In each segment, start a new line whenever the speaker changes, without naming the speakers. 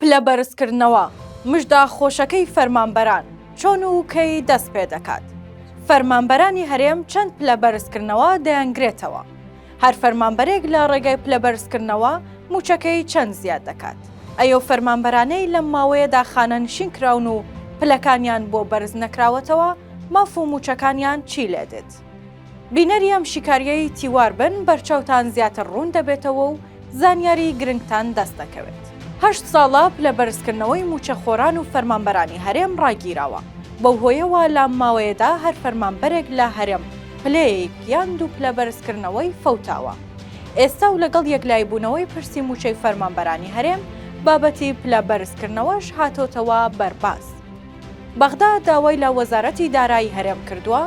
پلە بەرزکردنەوە، مژدە خۆشەکەی فەرمانبەران چۆن و کەی دەست پێدەکات؟ فەرمانبەرانی هەرێم چەند پلە بەرزکردنەوە دەیانگرێتەوە؟ هەر فەرمانبەرێک لە ڕێگای پلە بەرزکردنەوە مووچەکەی چەند زیاد دەکات؟ ئەی ئەو فەرمانبەرانەی لەم ماوەیەدا خانەنشین کراون و پلەکانیان بۆ بەرز نەکراوەتەوە ماف و مووچەکانیان چی لێدێت؟ بینەری ئەم شیکاریەی تیوار بن بەرچاوتان زیاتر ڕوون دەبێتەوە و زانیاری گرنگتان دەست دەکەوێت. هەشت ساڵە پلە بەرزکردنەوەی مووچەخۆران و فەرمانبەرانی هەرێم ڕاگیراوە، بەو هۆیەوە لام ماوەیەدا هەر فەرمانبەرێک لە هەرێم پلەیەک یان دوو پلە بەرزکردنەوەی فەوتاوە. ئێستا و لەگەڵ یەکلاییبوونەوەی پرسی مووچەی فەرمانبەرانی هەرێم، بابەتی پلە بەرزکردنەوەش هاتۆتەوە بەرباس. بەغدا داوای لە وەزارەتی دارایی هەرێم کردووە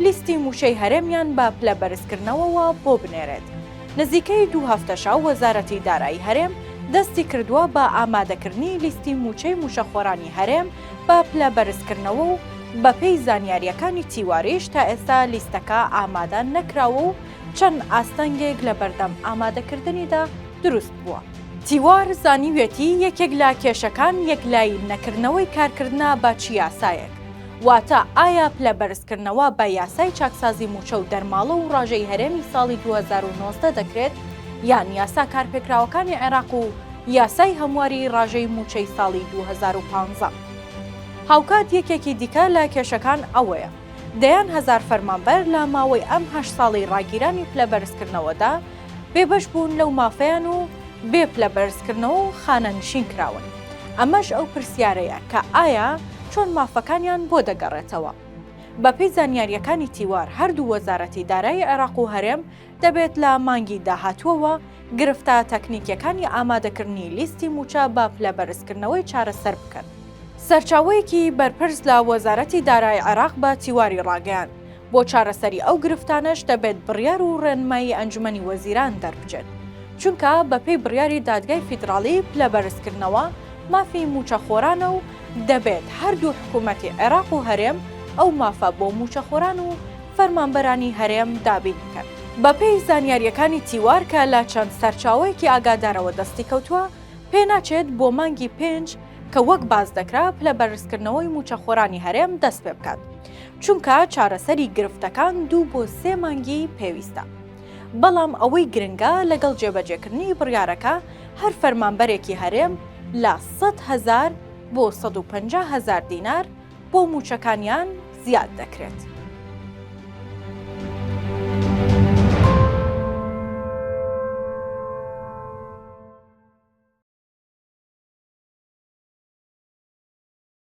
لیستی مووچەی هەرێمیان بە پلە بەرزکردنەوەوە بۆ بنێرێت. نزیکەی دوو هەفتەشە وەزارەتی دارایی هەرێم دەستی کردووە بە ئامادەکردنی لیستی مووچەی مووچەخۆرانی هەرێم بە پلە بەرزکردنەوە و بەپێی زانیارییەکانی تیواریش تا ئێستا لیستەکە ئامادە نەکراوە و چەند ئاستەنگێک لەبەردەم ئامادەکردنیدا دروست بووە. تیوار زانیویەتی یەکێک لە کێشەکان یەکلایی نەکردنەوەی کارکردنە بە چ یاسایەک، واتە ئایا پلە بەرزکردنەوە بە یاسای چاکسازی مووچە و دەرماڵە و ڕاژەی هەرێمی ساڵی 2019 دەکرێت یان یاسا کارپێکراوەکانی عێراق و یاسای هەمواری ڕاژەی مووچەی ساڵی 2015. هاوکات یەکێکی دیکە لە کێشەکان ئەوەیە، دەیان هەزار فەرمانبەر لە ماوەی ئەم هەشت ساڵەی ڕاگیرانی پلە بەرزکردنەوەدا بێبەش بوون لەو مافەیان و بێ پلە بەرزکردنەوە و خانەنشین کراون، ئەمەش ئەو پرسیارەیە کە ئایا چۆن مافەکانیان بۆ دەگەڕێتەوە؟ بەپێی زانیارییەکانی تیوار هەردوو وەزارەتی دارایی عێراق و هەرێم دەبێت لە مانگی داهاتووەوە گرفتە تەکنیکیەکانی ئامادەکردنی لیستی مووچە بە پلە بەرزکردنەوەی چارەسەر بکەن. سەرچاوەیەکی بەرپرس لە وەزارەتی دارایی عێراق بە تیواری ڕاگەیاند، بۆ چارەسەری ئەو گرفتانەش دەبێت بڕیار و ڕێنمایی ئەنجومەنی وەزیران دەربچێت، چونکە بەپێی بڕیاری دادگای فیدراڵی پلە بەرزکردنەوە مافی مووچەخۆرانە و دەبێت هەردوو حکوومەتی عێراق و هەرێم ئەو مافە بۆ مووچەخۆران و فەرمانبەرانی هەرێم دابین بکەن. بەپێی زانیارییەکانی تیوار کە لە چەند سەرچاوەیەکی ئاگادارەوە دەستی کەوتووە، پێناچێت بۆ مانگی پێنج کە وەک باس دەکرا پلە بەرزکردنەوەی مووچەخۆرانی هەرێم دەست پێ بکات، چونکە چارەسەری گرفتەکان دوو بۆ سێ مانگی پێویستە. بەڵام ئەوەی گرنگە لەگەڵ جێبەجێکردنی بڕیارەکە هەر فەرمانبەرێکی هەرێم لە 100 هەزار بۆ 150 هەزار دینار بۆ مووچەکانیان زیاد دەکرێت.